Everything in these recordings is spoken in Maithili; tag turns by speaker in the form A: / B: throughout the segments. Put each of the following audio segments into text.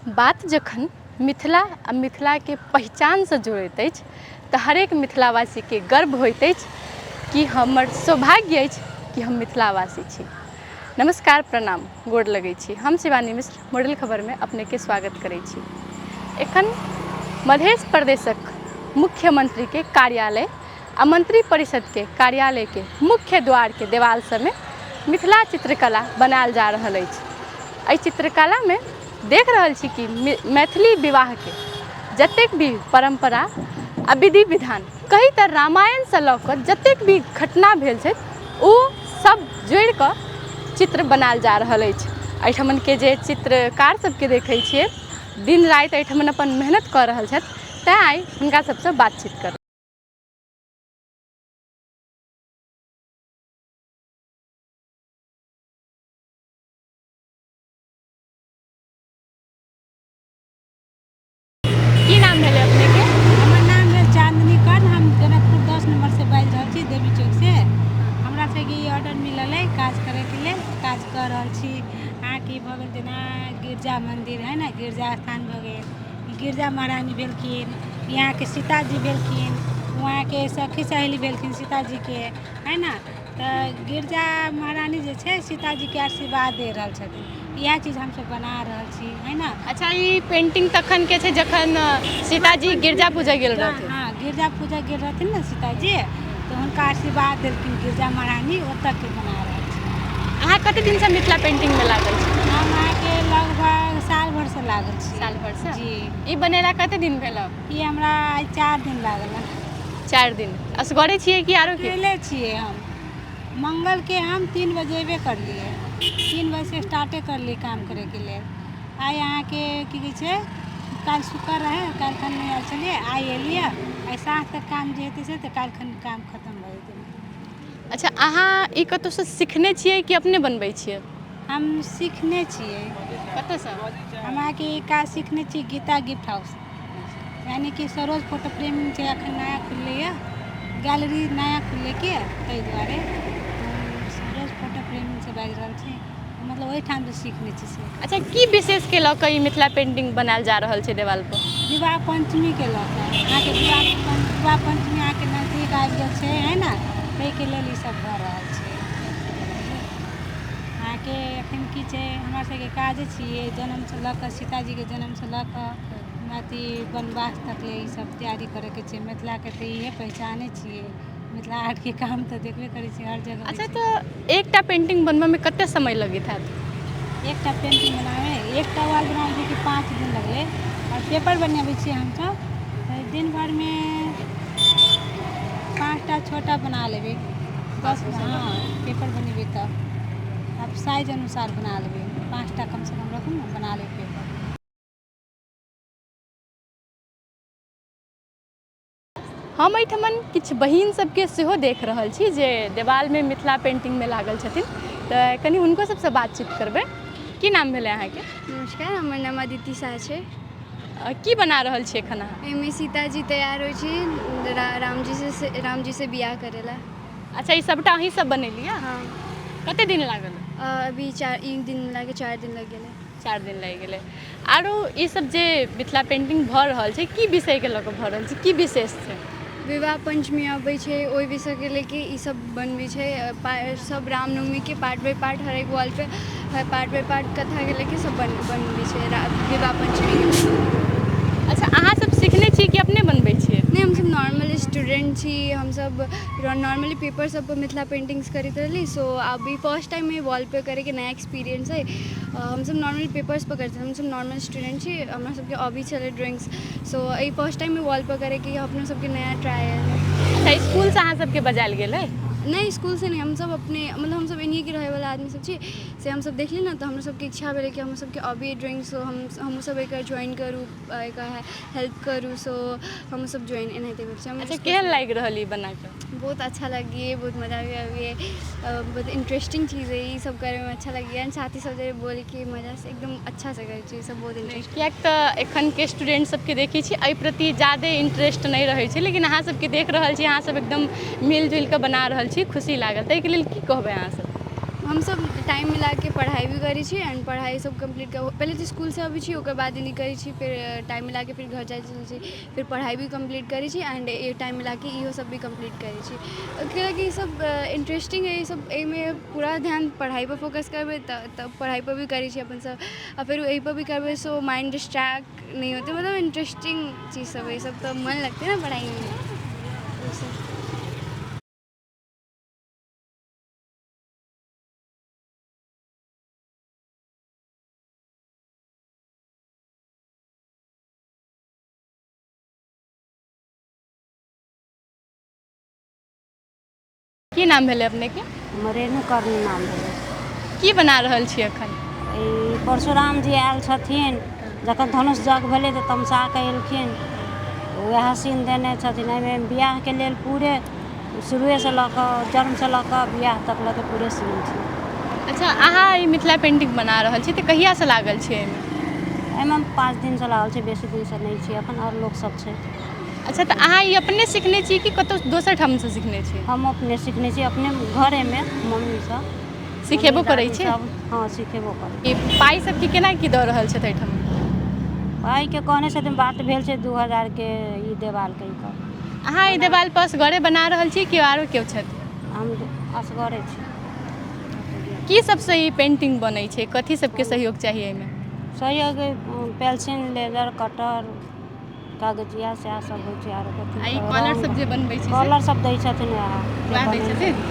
A: बात जखन मिथिला आ मिथिलाके पहिचानसँ जुड़ैत अछि तऽ हरेक मिथिलावासीके गर्व होइत अछि कि हमर सौभाग्य अछि कि हम मिथिलावासी छी। नमस्कार, प्रणाम, गोर लगै छी। हम शिवानी मिश्र मॉडल खबरमे अपनेके स्वागत करै छी। एखन मध्य प्रदेशक मुख्यमंत्रीके कार्यालय आ मंत्री परिषदके कार्यालयके मुख्य द्वारके देवाल सबमे मिथिला चित्रकला बनायल जा रहल अछि। एहि चित्रकलामे देख रहल छी कि मैथिली विवाहके जतेक भी परम्परा आ विधि विधान कही तऽ रामायणसँ लऽ कऽ जतेक भी घटना भेल छै ओ सब जोड़िकऽ चित्र बनायल जा रहल अछि। एहिठमनके जे चित्रकार सबके देखै छियै दिन राति एहिठमन अपन मेहनत कऽ रहल छथि, तैँ आइ हुनका सबसँ बातचीत करब। की नाम भेलै अपनेके? हमर नाम भेल
B: चांदनी कर्ण। हम जनकपुर 10 नम्बरसँ बाजि रहल छी, देवी चौकसँ। हमरा सबके ई ऑर्डर मिलल अइ काज करैके लेल, काज कऽ रहल छी। अहाँके ई भऽ गेल जेना गिरजा मन्दिर हइ ने, गिरजा स्थान भऽ गेल, गिरजा महारानी भेलखिन, यहाँके सीताजी भेलखिन, वहाँके सखी सहेली भेलखिन सीताजीके, हइ ने। तऽ गिरजा महारानी जे छै सीताजीके आशीर्वाद दे रहल छथिन, इएह चीज हमसब बना रहल छी, है ने।
A: अच्छा, ई पेंटिंग तखन के छै जखन सीताजी गिरजा पूजा गेल रहथिन?
B: हँ, गिरजा पूजा गेल रहथिन ने सीताजी, तऽ हुनका आशीर्वाद देलखिन गिरजा महारानी, ओतऽ के बना रहल छी।
A: अहाँ कते दिनसँ मिथिला पेंटिंगमे लागल छी?
B: हम अहाँके लगभग साल भरिसँ लागल छी।
A: साल भरिसँ?
B: जी।
A: ई बनेला कते दिन भेल?
B: ई हमरा आइ 4 दिन लागल हँ।
A: 4 दिन असगरे छियै कि आरो के?
B: अकेले छियै हम। मंगलके हम 3 बजे अयबे करलियै, 3 बजेसँ स्टार्टे करलियै काम करैके लेल। आइ अहाँके की कहै छै, काल्हि शुक्र रहै, काल्हि खन नहि आयल छलियै, आइ एलियै। आइ साँझ तक काम जे हेतै से, तऽ काल्हि खन काम खतम भऽ जेतै।
A: अच्छा, अहाँ ई कतहुसँ सिखने छियै कि अपने बनबै छियै?
B: हम सिखने छियै।
A: कतऽसँ?
B: हम अहाँके ई काज सिखने छी गीता गिफ्ट हाउस, यानी कि सरोज फोटो फ्रेम छै, एखन नया खुललैए गैलरी, नया खुललै के ताहि दुआरे सरोज फोटो फ्रेमसँ बाजि रहल छी, मतलब ओहिठामसँ सीखने छी से।
A: अच्छा, की विशेषके लऽ कऽ ई मिथिला पेंटिंग बनायल जा रहल छै देवाल पर?
B: विवाह पञ्चमीके लऽ कऽ। अहाँके विवाह पञ्चमी अहाँके नजदीक आबि गेल छै, है ने, ताहिके लेल ईसब भऽ रहल छै। अहाँके एखन की छै, हमरा सबके काजे छियै जनमसँ लऽ कऽ, सीताजीके जनमसँ लऽ कऽ अथी वनवास तक ले ईसब तैयारी करैके छै। मिथिलाके तऽ इहे पहिचाने छियै। मिथिला हाटके काम तऽ देखबे करै छियै, हर जगह
A: होइ
B: अच्छा
A: छै। तऽ एकटा पेंटिंग बनबऽमे कते समय लगैत हैत?
B: एकटा पेंटिंग बनाबै, एकटा वाल बनाबै कि 5 दिन लगलै, आओर पेपर बनाबै छियै हमसब तऽ दिन भरिमे 5टा 6टा बना लेबै। 10, हँ, पेपर बनेबै तऽ आब साइज अनुसार बना लेबै। 5टा कमसँ कम रखू ने, बना लेबै पेपर।
A: हम एहिठमन किछु बहिन सबके सेहो देख रहल छी जे देवालमे मिथिला पेंटिंगमे लागल छथिन, तऽ कनि हुनको सबसँ बातचीत करबै। की नाम भेलै अहाँके?
C: नमस्कार, हमर नाम अदिति साह छै।
A: की बना रहल छी एखन अहाँ?
C: एहिमे सीताजी तैयार होइ छै रामजी से बियाह करै ला।
A: अच्छा, ई सबटा अहीं सब बनेलियै?
C: हँ।
A: कते दिन लागल?
C: अभी चार एक दिन लागे, 4 दिन लागि गेलै।
A: 4 दिन लागि गेलै। आरो ई सब जे मिथिला पेंटिंग भऽ रहल छै, की विषयके लऽ कऽ भऽ रहल छै, की विशेष छै?
C: विवाह पञ्चमी अबै छै, ओहि विषयके लेके ई सब बनबै छै। सब रामनवमीके पार्ट बाय पार्ट, हरेक वॉल पे पार्ट बाय पार्ट कथाके लेके सब बनबै छै विवाह पञ्चमीके।
A: अच्छा, अहाँ सब सिखने छियै कि अपने बनबै छियै?
C: नहि, हमसब नॉर्मल स्टूडेंट छी। हमसब नॉर्मली पेपर सब पर मिथिला पेंटिंग्स करैत रहली। सो अभी फर्स्ट टाइम वॉल पे करैके नया एक्सपीरियंस अइ। हमसब नॉर्मली पेपर्स पर करैत छली। हमसब नॉर्मल स्टूडेंट छी, हमरा सबके हॉबी छलै ड्रॉइंग्स। सो एहि फर्स्ट टाइम वॉल पर करैके अपनो सबके नया ट्रायल।
A: अच्छा, स्कूलसँ अहाँ सबके बजायल गेल अइ?
C: नहि, स्कूलसँ नहि, हमसब अपने, मतलब हमसब एनाहिएके रहैवला आदमी सब छी। से हमसब देखली ने तऽ हमरा सबके इच्छा भेलै कि हमर सबके हॉबी ड्रॉइंग, सो हम हमहूँ सब एकर ज्वाइन करू, एकर हेल्प करू। सो हमहूँ सब ज्वाइन एनाहिते भेल छै।
A: अच्छा, केहन लागि रहल ई बनाकऽ?
C: बहुत अच्छा लगिए, बहुत मजा भी आबिए, बहुत इंटरेस्टिंग चीज है। ई सब करैमे अच्छा लगैए, साथी सब जरे बोलके मजासँ एकदम अच्छासँ करै छी सब, बहुत इंटरेस्ट।
A: किएक तऽ एखनके स्टूडेंट सबके देखै छी एहि प्रति ज्यादे इंटरेस्ट नहि रहै छै, लेकिन अहाँ सबके देख रहल छी, अहाँ सब एकदम मिल जुलि कऽ बना रहल छी, खुशी लागल। ताहिके लेल की कहबै अहाँ सब?
C: हमसब टाइम मिलाके पढ़ाइ भी करै छी एंड पढ़ाइ सब कम्प्लीट पहिले तऽ इसकुलसँ अबै छी ओकर बाद ई करै छी फेर टाइम मिलाके फेर घर जाइ छी फेर पढ़ाइ भी कम्प्लीट करै छी एंड टाइम मिलाके इहो सब भी कम्प्लीट करै छी कियाकि ई सब इंटरेस्टिंग अइ ई सब एहिमे पूरा ध्यान पढ़ाइपर फोकस करबै तऽ पढ़ाइपर भी करै छी अपन सब आओर फेर एहिपर भी करबै सो माइंड डिस्ट्रैक्ट नहि होतै मतलब इंटरेस्टिंग चीज सब अइ ई सब तऽ मन लगतै ने पढ़ाइमे ओहिसँ।
A: की नाम भेलै अपनेके?
D: हमर रेणु कर्ण नाम भेलै।
A: की बना रहल छी एखन?
D: ई परशुराम जी आयल छथिन, जखन धनुष यज्ञ भेलै तऽ तमसा कऽ एलखिन, वएह सीन देने छथिन। एहिमे बियाहके लेल पूरे शुरुएसँ लऽ कऽ जन्मसँ लऽ कऽ बियाह तक लऽ कऽ पूरे सीन छै।
A: अच्छा, अहाँ ई मिथिला पेंटिंग बना रहल छी तऽ कहियासँ लागल छी एहिमे?
D: एहिमे हम 5 दिनसँ लागल छी, बेसी दिनसँ नहि छी एखन, आओर लोकसभ छै।
A: अच्छा, तऽ अहाँ ई अपने सिखने छी कि कतहु दोसर ठामसँ सिखने छी?
D: हम अपने सिखने छी, अपने घरेमे मम्मीसँ।
A: सिखेबो करै छी?
D: हँ, सिखेबो करै।
A: ई पाइ सबके केना की दऽ रहल छथि एहिठाम?
D: पाइके कहने छथिन, बात भेल छै 2000के ई देवालके ई कर।
A: अहाँ ई देवाल पर असगरे बना रहल छी कि आरो केओ छथि?
D: हम असगरे छी।
A: की सबसँ ई पेंटिंग बनै छै? कथी सबके सहयोग चाही एहिमे?
D: सहयोग पेंसिल, लेजर, कटर, कागजिया, सएह सब होइ छै। आरो कथी?
A: आ ई कलर सब जे बनबै छी?
D: कलर सब दै छथिन वएह।
A: वएह दै छथिन।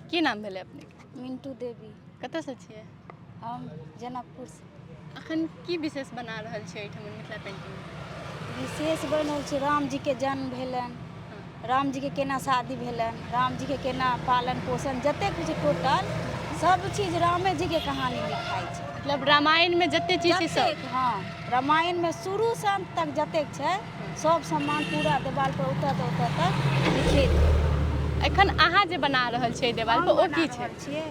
A: की नाम भेलै अपनेके?
E: मिंटू देवी।
A: कतऽसँ छियै?
E: हम जनकपुरसँ।
A: अखन की विशेष बना रहल छियै एहिठाम मिथिला पेंटिंग?
E: विशेष बनल छै रामजीके जन्म भेलनि, रामजीके केना शादी भेलनि, रामजीके केना पालन पोषण, जतेक होइ छै टोटल सब चीज रामेजीके कहानी लिखाइ छै।
A: मतलब रामायणमे जते चीज छै सब?
E: हँ, रामायणमे शुरूसँ अन्त तक जतेक छै सब सामान पूरा देवाल पर उतर उतर तक लिखेतै।
A: एखन अहाँ जे बना रहल छियै देवाल पर ओ की छै?
E: छियै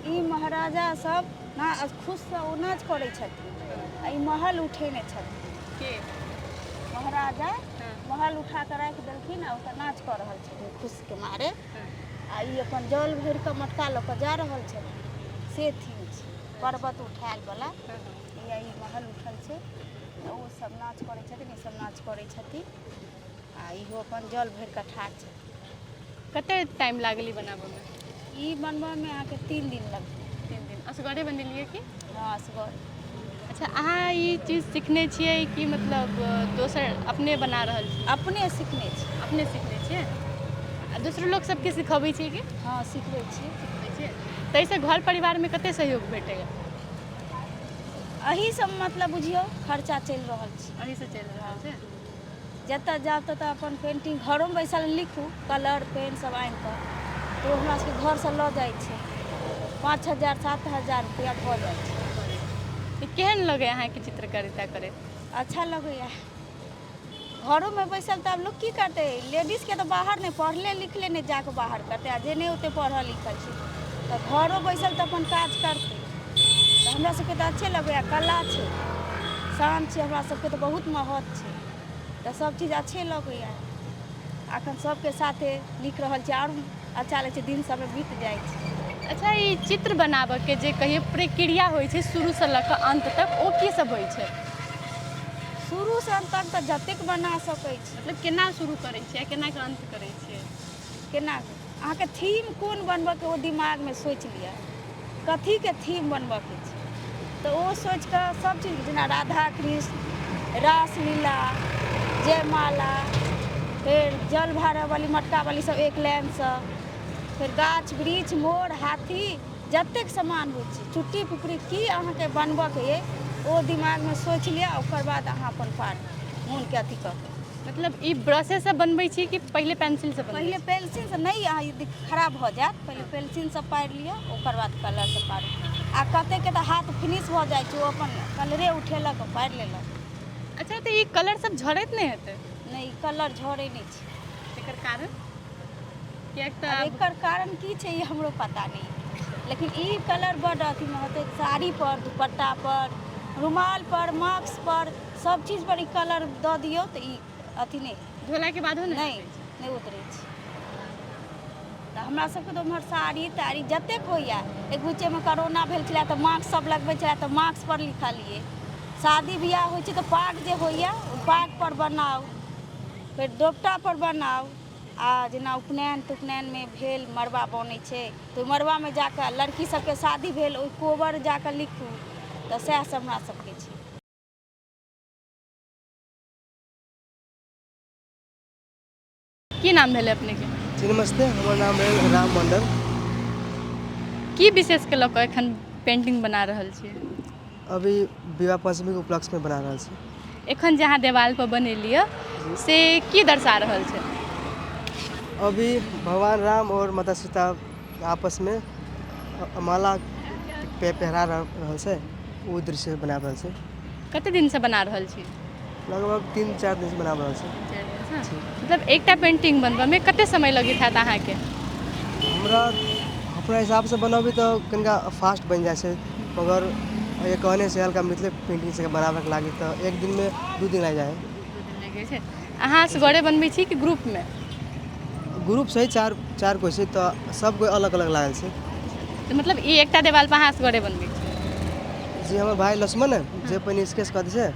E: ई महाराजा सब ना खुशसँ ओ नाच करै छथिन आ ई महल उठेने छथिन।
A: के?
E: महाराजा महल उठा कऽ राखि देलखिन आ ओतऽ नाच कऽ रहल छथिन खुशके मारे, आ ई अपन जल भरि कऽ मटका लऽ कऽ जा रहल छथिन, से थीम छै। पर्वत उठायल बला या ई महल उठल छै, ओ सब नाच करै छथिन, ई सब नाच करै छथिन आ इहो अपन जल भरि कऽ ठाढ़ छथिन।
A: कते टाइम लागल ई बनाबऽमे?
E: ई बनबऽमे अहाँके 3 दिन लगतै।
A: 3 दिन असगरे बनेलियै की?
E: हँ, असगरे।
A: अच्छा, अहाँ ई चीज सिखने छियै कि मतलब दोसर अपने बना रहल छी?
E: अपने सिखने छी।
A: अपने सिखने छियै आ दोसरो लोक सबके सिखबै छियै की?
E: हँ, सिखबै छियै।
A: सिखबै छियै। ताहिसँ घर परिवारमे कते सहयोग भेटैया?
E: एही सब मतलब बुझियौ खर्चा चलि रहल छै।
A: एहीसँ चलि रहल छै।
E: जतऽ जाउ ततऽ अपन पेंटिंग घरोमे बैसल लिखू, कलर पेन सब आनि कऽ तऽ ओ हमरा सबके घरसँ लऽ जाइ छै। 5000 7000 रुपैआ भऽ जाइ छै।
A: तऽ केहन लगैया अहाँके चित्रकारिता करैत?
E: अच्छा लगैया। घरोमे बैसल तऽ आब लोक की करतै? लेडीजके तऽ बाहर नहि पढ़ले लिखले नहि जाकऽ बाहर करतै, आ जे नहि ओते पढ़ल लिखल छै तऽ घरो बैसल तऽ अपन काज करतै। तऽ हमरा सबके तऽ अच्छे लगैया, कला छै, शान छै, हमरा सबके तऽ बहुत महत्व छै, तऽ सब चीज अच्छे लगैया। अखन सबके साथे लिख रहल छी, आओर अच्छा लगै छै, दिन समय बीत जाइ छै।
A: अच्छा, ई चित्र बनाबऽके जे कहियो प्रक्रिया होइ छै शुरूसँ लऽ कऽ अन्त तक, ओ की सब होइ छै?
E: शुरूसँ अन्त तक तऽ जतेक बना सकै छी।
A: मतलब केना शुरू करै छियै आ केना कऽ अन्त करै छियै?
E: केना अहाँके थीम कोन बनबऽके ओ दिमागमे सोचि लिअ, कथीके थीम बनबऽके छै, तऽ ओ सोचि कऽ सब चीज जेना राधा कृष्ण, रासलीला, जयमाला, फेर जल भरऽवाली मटकावाली सब एक लाइनसँ, फेर गाछ वृक्ष, मोर, हाथी, जतेक सामान होइ छै, चुट्टी पुपरी, की अहाँके बनबऽके अइ ओ दिमागमे सोचि लिअ, ओकर बाद अहाँ अपन पार मोनके अथी कऽ कऽ।
A: मतलब ई ब्रशेसँ बनबै छी कि पहिले पेंसिलसँ बनबै?
E: पहिले पेंसिलसँ नहि, अहाँ यदि खराब भऽ जायत, पहिले पेंसिलसँ पारि लिअ, ओकर बाद कलरसँ पारू। आ कतेकके तऽ हाथ फिनिश भऽ जाइ छै, ओ अपन कलरे उठेलक पारि लेलक।
A: अच्छा, तऽ ई कलर सब झड़ैत नहि हेतै?
E: नहि, ई कलर झड़ै नहि छै।
A: एकर कारण? किएक तऽ
E: आब एकर कारण की छै ई हमरो पता नहि। लेकिन ई कलर बड्ड अथीमे होतै, साड़ीपर, दुपट्टापर, रुमालपर, मास्कपर, सब चीजपर ई कलर दऽ दियौ तऽ ई अथी नहि।
A: धोलाके बादो नहि?
E: नहि, नहि उतरै छै। तऽ हमरा सबके तऽ उम्हर साड़ी ताड़ी जतेक होइए, एक बीचेमे करोना भेल छलै तऽ मास्क सब लगबै छलै तऽ मास्कपर लिखलियै। शादी बियाह होइ छै तऽ पाग जे होइए, ओ पागपर बनाउ, फेर दोपटापर बनाउ। आ जेना उपनयन तुपनयनमे भेल, मड़बा बनै छै तऽ ओहि मड़बामे जाकऽ लड़की सबके शादी भेल, ओहि कोबर जाकऽ लिखू। तऽ सएह सब हमरा सबके छै।
A: की नाम भेलै अपनेके?
F: जी नमस्ते, हमर नाम भेल राम मंडल।
A: की विशेषके लऽ कऽ एखन पेंटिंग बना रहल छियै?
F: अभी विवाह पंचमीके उपलक्ष्यमे बना रहल छी।
A: एखन जे अहाँ देवालपर बनेलियै से की दर्शा रहल छै?
F: अभी भगवान राम और माता सीता आपसमे माला पे पहिरा रहल छै, ओ दृश्य बना रहल छै।
A: कते दिनसँ बना रहल छी?
F: लगभग 3-4 दिनसँ बना रहल छी।
A: मतलब एकटा पेंटिंग बनबऽमे कते समय लगैत हैत अहाँके?
F: हमरा अपना हिसाबसँ बनबी तऽ कनिका फास्ट बनि जाइ छै, मगर ये कहने से हल्का मिथिले पेंटिंग से बनाबैके लागी तऽ एक दिनमे 2 दिन लागि जाइ है।
A: लगै छै। अहाँ असगरे बनबै छी कि ग्रुपमे?
F: ग्रुप छै, चारि कोइ छै, तऽ सब कोइ अलग अलग लागल छै।
A: तऽ मतलब ई एकटा देवाल पर अहाँ असगरे बनबै छी?
F: जी, हमर भाई लक्ष्मण है जे पहिने स्केच कऽ दै छै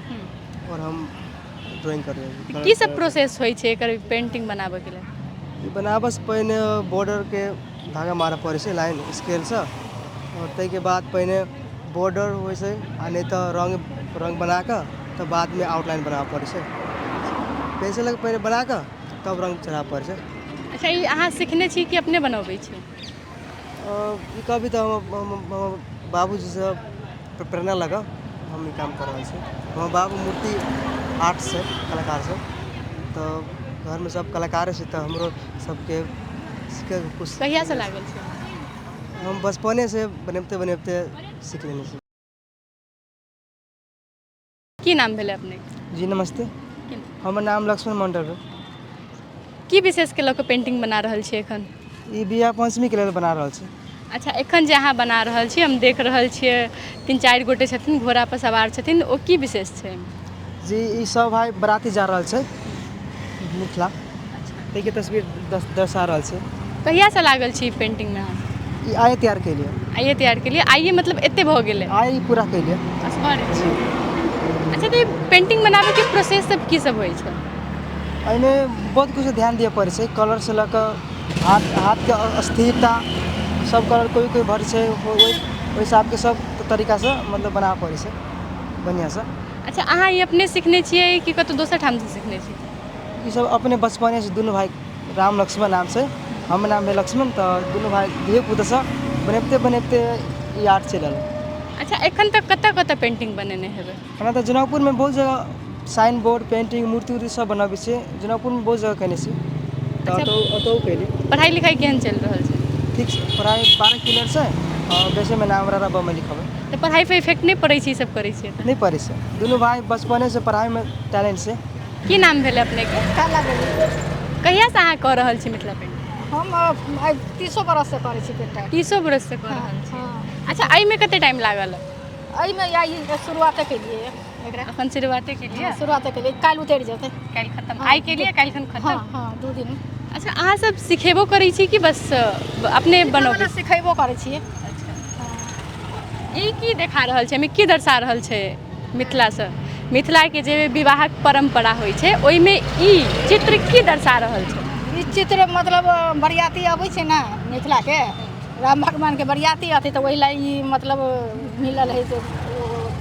F: और हम ड्राइंग कर
A: तऽ की सब प्रोसेस होइ छै एकर पेंटिंग बनाबऽके लेल?
F: ई बनाबऽसँ पहिने बॉर्डरके धागा मारऽ पड़ै छै लाइन स्केलसँ, और ताहिके बाद पहिने बॉर्डर होइ छै, आ नहि तऽ रङ्ग रङ्ग बना कऽ तब बादमे आउटलाइन बनाबऽ पड़ै छै। पेंसिल पहिने बना कऽ तब रङ्ग चढ़ाबऽ पड़ै छै।
A: अच्छा, ई अहाँ सिखने छी कि अपने बनबै छी?
F: ई कहबी तऽ हम बाबूजीसँ प्रेरणा लऽ कऽ हम ई काम कऽ रहल छी। हमर बाबू मूर्ति आर्ट छै, कलाकार छै, तऽ घरमे सब कलाकारे छै, तऽ हमरो सबके सीखैके कुछ।
A: कहियासँ लागल छै?
F: हम बचपनेसँ बनबिते बनबिते सीख लेने छी।
A: की नाम भेलै अपनेके?
F: जी नमस्ते, हमर नाम लक्ष्मण मंडल भेल।
A: की विशेषके लऽ कऽ पेंटिंग बना रहल छी एखन?
F: ई बियाह पंचमीके लेल बना रहल छी।
A: अच्छा, एखन जे अहाँ बना रहल छी, हम देख रहल छियै 3-4 गोटे छथिन, घोड़ापर सवार छथिन, ओ की विशेष छै?
F: जी, ई सब भाई बराती जा रहल छै मिथिला, ताहिके तस्वीर दर्शा रहल छै।
A: कहियासँ लागल छी पेंटिंगमे अहाँ?
F: ई आइ तैयार केलियै।
A: आइए तैयार केलियै? आइए मतलब एते भऽ गेलै?
F: आइ पूरा केलियै।
A: असगरे?
F: जी।
A: अच्छा, तऽ ई पेंटिंग बनाबैके प्रोसेस सब की सब होइ छै?
F: एहिमे बहुत किछु ध्यान दिअ पड़ै छै, कलरसँ लऽ कऽ हाथके स्थिरता, सब कलर कोइ कोइ भर छै, ओहि हिसाबके सब तरीकासँ मतलब बनाबऽ पड़ै छै बढ़िआँसँ।
A: अच्छा, अहाँ ई अपने सिखने छियै कि कतहु दोसर ठामसँ सिखने छियै?
F: ई सब अपने बचपनेसँ दुनू भाइ राम लक्ष्मण नाम छै, हमर नाम भेल लक्ष्मण, तऽ दुनू भाइ धियोपुतासँ बनबिते बनबिते ई आर्ट चलि एलै।
A: अच्छा, एखन तक कतऽ कतऽ पेंटिंग बनेने हेबै?
F: हमरा तऽ जनकपुरमे बहुत जगह साइन बोर्ड पेंटिंग मूर्ति उर्ति सब बनाबै छियै, जनकपुरमे बहुत जगह केने छी, तऽ ओतहु केली।
A: पढ़ाइ लिखाइ केहन चलि रहल छै?
F: ठीक छै, पढ़ाइ 12 क्लियर छै, आओर बेसीमे नाम हमरा बमे लिखबै।
A: तऽ पढ़ाइपर इफेक्ट नहि पड़ै छै ई सब करै छियै तऽ?
F: नहि पड़ै छै, दुनू भाइ बचपनेसँ पढ़ाइमे टैलेंट छै।
A: की नाम भेलै अपनेके?
G: काला देवी।
A: कहियासँ अहाँ कऽ रहल छी मिथिला पेंटिंग?
G: हम आइ 30 बरससँ करै छी पेंटिंग।
A: 30 बरससँ कऽ रहल छी। अच्छा, एहिमे कते टाइम लागल?
G: एहिमे आइ शुरुआते केलियै एकरा।
A: एखन शुरुआते केलियै?
G: शुरुआते केलियै, काल्हि उतरि जेतै।
A: काल्हि खतम? आइ केलियै, काल्हि खन खतम?
G: हँ, 2 दिन।
A: अच्छा, अहाँ सब सिखेबो करै छी कि बस अपने बनबै?
G: सिखेबो करै छियै।
A: अच्छा, ई की देखा रहल छै, एहिमे की दर्शा रहल छै मिथिलासँ? मिथिलाके जे विवाहक परम्परा होइ छै ओहिमे ई चित्र की दर्शा रहल छै?
G: ई चित्र मतलब बरियाती अबै छै ने, मिथिलाके राम भगवानके बरियाती अथी, तऽ ओहि लए ई मतलब मिलल है से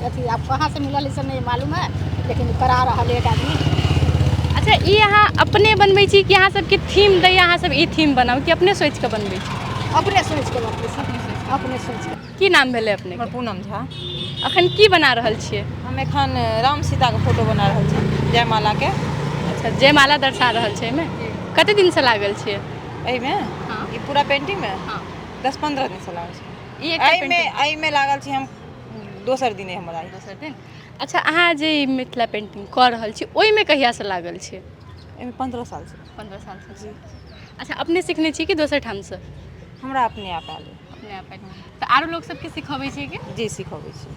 G: अथी आब कहाँसँ मिलल है से नहि मालूम है, लेकिन करा रहल है एक आदमी।
A: अच्छा, ई अहाँ अपने बनबै छी कि अहाँ सबके थीम दैए, अहाँ सब ई थीम बनाउ, कि अपने सोचिकऽ बनबै छी?
G: अपने सोचिकऽ बनबै छी, अपने सोचिकऽ।
A: की नाम भेलै अपने?
H: हमर पूनम झा।
A: अखन की बना रहल छियै?
H: हम एखन राम सीताके फोटो बना रहल छी, जयमालाके।
A: अच्छा, जयमाला दर्शा रहल छै एहिमे। कते दिनसँ लागल छियै
H: एहिमे? ई पूरा पेंटिंगमे 10-15 दिनसँ लागल छै।
A: ई एकटा
H: एहिमे एहिमे लागल छी हम, दोसर दिन हमरा।
A: दोसर दिन। अच्छा, अहाँ जे ई मिथिला पेंटिंग कऽ रहल छी ओहिमे कहियासँ लागल छियै?
H: एहिमे 15 सालसँ।
A: 15 सालसँ। जी। अच्छा, अपने सिखने छी कि दोसर ठामसँ?
H: हमरा अपने आप आयल।
A: नया पानि। तऽ आरो लोक सबके सिखबै छियै कि?
H: जी, सिखबै छी।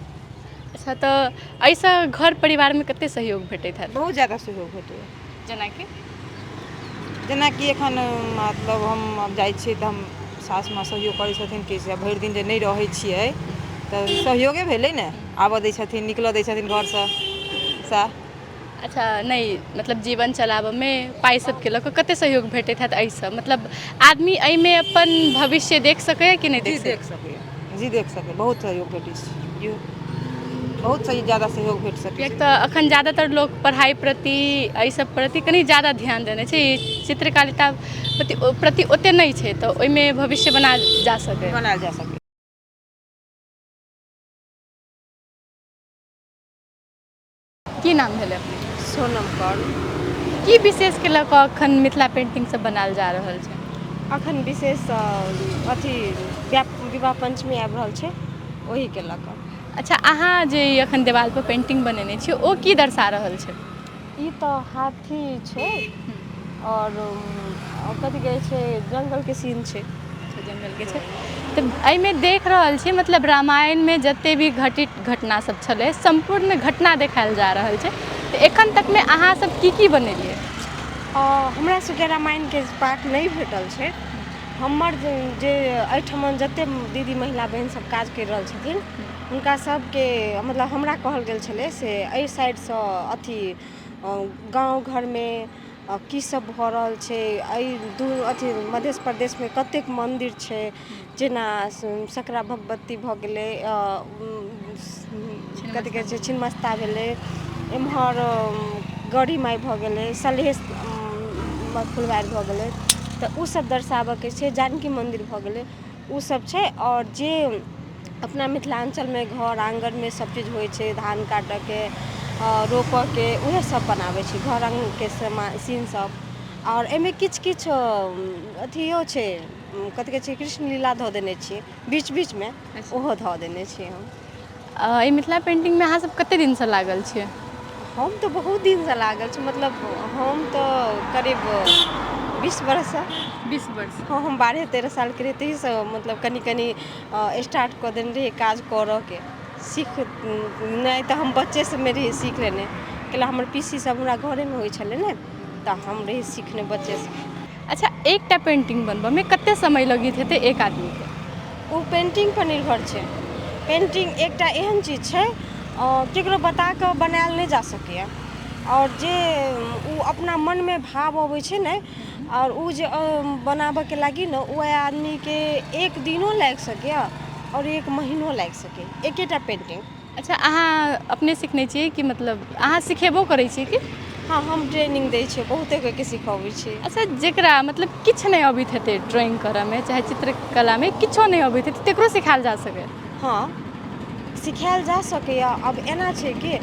A: अच्छा, तऽ एहिसँ घर परिवारमे कते सहयोग भेटैत हैत?
H: बहुत ज्यादा सहयोग भेटैए।
A: जेनाकि?
H: जेनाकि एखन मतलब हम जाइ छियै तऽ हम सास माँ सहयोग करै छथिन कि से भरि दिन जे नहि रहै छियै तऽ सहयोगे भेलै ने, आबऽ दै छथिन, निकलऽ दै छथिन घरसँ, सएह।
A: अच्छा, नहि मतलब जीवन चलाबऽमे पाइ सबके लऽ कऽ कते सहयोग भेटैत हैत एहिसँ? मतलब आदमी एहिमे अपन भविष्य देख सकैए कि नहि?
H: जी,
A: देख सकैए?
H: देख सकैए, जी, देख सकैए। बहुत सहयोग भेटै छै, यो बहुत सही ज्यादा सहयोग भेट सकै।
A: किएक तऽ अखन ज्यादातर लोक पढ़ाइ प्रति, एहि सब प्रति कनि ज्यादा ध्यान देने छै, ई चित्रकारिता प्रति ओते नहि छै, तऽ ओहिमे भविष्य बनायल जा सकैए?
H: बनायल जा सकैए।
A: की नाम भेलै अपने?
I: सोनम कौर।
A: की विशेषके लऽ कऽ अखन मिथिला पेंटिंग सब बनायल जा रहल छै?
I: अखन विशेष अथी विवाह पञ्चमी आबि रहल छै, ओहिके लऽ कऽ।
A: अच्छा, अहाँ जे ई अखन देवाल पर पेंटिंग बनेने छियै, ओ की दर्शा रहल छै?
I: ई तऽ हाथी छै आओर कथी कहै छै, जंगलके सीन छै।
A: जंगलके छै, तऽ एहिमे देख रहल छी मतलब रामायणमे जते भी घटित घटना सब छलै, सम्पूर्ण घटना देखायल जा रहल छै। तऽ एखन तकमे अहाँ सब की की बनेलियै?
I: हमरा सबके रामायणके पाठ नहि भेटल छै। हमर जे एहिठमन जते दीदी, महिला, बहिन सब काज करि रहल छथिन, हुनका सबके मतलब हमरा कहल गेल छलै से एहि साइडसँ अथी गाँव घरमे की सब भऽ रहल छै, एहि दू अथी मध्य प्रदेशमे कतेक मन्दिर छै, जेना सकरा भगवती भऽ गेलै, कथी कहै छै, छिन्नमस्ता भेलै, एम्हर गौरी माइ भऽ गेलै, सलहेस फुलवारि भऽ गेलै, तऽ ओसब दर्शाबऽके छै। जानकी मन्दिर भऽ गेलै, ओसब छै। आओर जे अपना मिथिलाञ्चलमे घर आङ्गनमे सब चीज होइ छै, धान काटऽके, रोपऽके, उएह सब बनाबै छै, घर आङ्गनके सीन सब। आओर एहिमे किछु किछु अथियो छै, कथी कहै छै, कृष्ण लीला धऽ देने छियै बीच बीचमे, ओहो धऽ देने छियै हम।
A: एहि मिथिला पेंटिंगमे अहाँ सब कते दिनसँ लागल छियै?
I: हम तऽ बहुत दिनसँ लागल छी, मतलब हम तऽ करीब 20 वर्षसँ।
A: 20 वर्ष?
I: हँ, हम 12-13 सालके रही तहीसँ मतलब कनि कनि स्टार्ट कऽ देने रहियै काज करऽके सीख। नहि तऽ हम बच्चे सबमे रहियै सीख लेने, कैला हमर पीसी सब हमरा घरेमे होइ छलै ने, तऽ हम रही सीखने बच्चेसँ।
A: अच्छा, एकटा पेंटिंग बनबऽमे कते समय लगैत हेतै एक आदमीके?
I: ओ पेन्टिंगपर निर्भर छै। पेन्टिंग एकटा एहन चीज छै, केकरो बता कऽ बनायल नहि जा सकैए। आओर जे ओ अपना मनमे भाव अबै छै ने, आओर ओ जे बनाबऽके लागी ने, ओ आदमीके एक दिनो लागि सकैए आओर एक महीनो लागि सकैए, एकेटा पेन्टिंग।
A: अच्छा, अहाँ अपने सीखने छियै कि मतलब अहाँ सिखेबो करै छियै कि?
I: हँ, हम ट्रेनिंग दै छियै, बहुते कोइके सिखबै छियै।
A: अच्छा, जेकरा मतलब किछु नहि अबैत हेतै ड्रॉइंग करऽमे, चाहे चित्रकलामे किछो नहि अबैत हेतै, तकरो सिखायल जा सकैए?
I: हँ, सिखायल जा सकैए। आब एना छै कि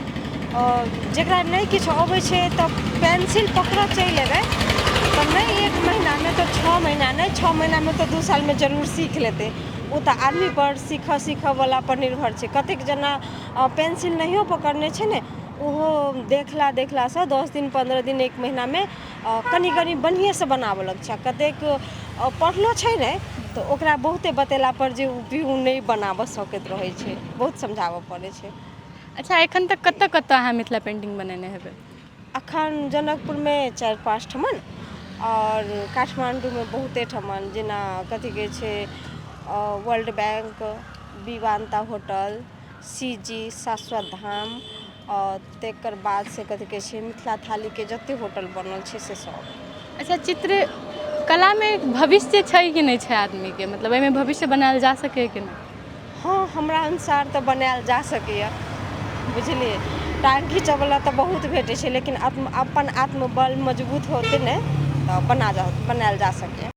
I: जकरा नहि किछु अबै छै तऽ पेंसिल पकड़ऽ चलि एबै तऽ नहि एक महीनामे तऽ 6 महीना, नहि 6 महीनामे तऽ 2 सालमे जरूर सीख लेतै। ओ तऽ आदमीपर, सीखऽ सीखऽवला पर निर्भर छै। कतेक जना पेंसिल नहियो पकड़ने छै ने, ओहो देखला देखलासँ 10 दिन, 15 दिन, एक महीनामे कनि कनि बढ़िएँसँ बनाबऽ लगै छै। आ कतेक पढ़लो छै ने, तऽ ओकरा बहुते बतेलापर जे ओ नहि बनाबऽ सकैत रहै छै, बहुत समझाबऽ पड़ै छै।
A: अच्छा, एखन तक कतऽ कतऽ अहाँ मिथिला पेंटिंग बनेने हेबै?
I: अखन जनकपुरमे 4-5 ठमन आओर काठमाण्डूमे बहुते ठमन, जेना कथी कहै छै, world bank, Vivanta hotel, C G Shashwat Dham, आओर तकर बाद से कथी कहै छै, मिथिला थालीके जते होटल बनल छै से सब।
A: अच्छा, चित्र कलामे भविष्य छै कि नहि छै आदमीके? मतलब एहिमे भविष्य बनायल जा सकैए कि नहि?
I: हँ, हमरा अनुसार तऽ बनायल जा सकैए, बुझलियै? टाँग घीचऽवला तऽ बहुत भेटै छै, लेकिन अपन आत्मबल मजबूत होतै ने तऽ बनायल जा सकैए।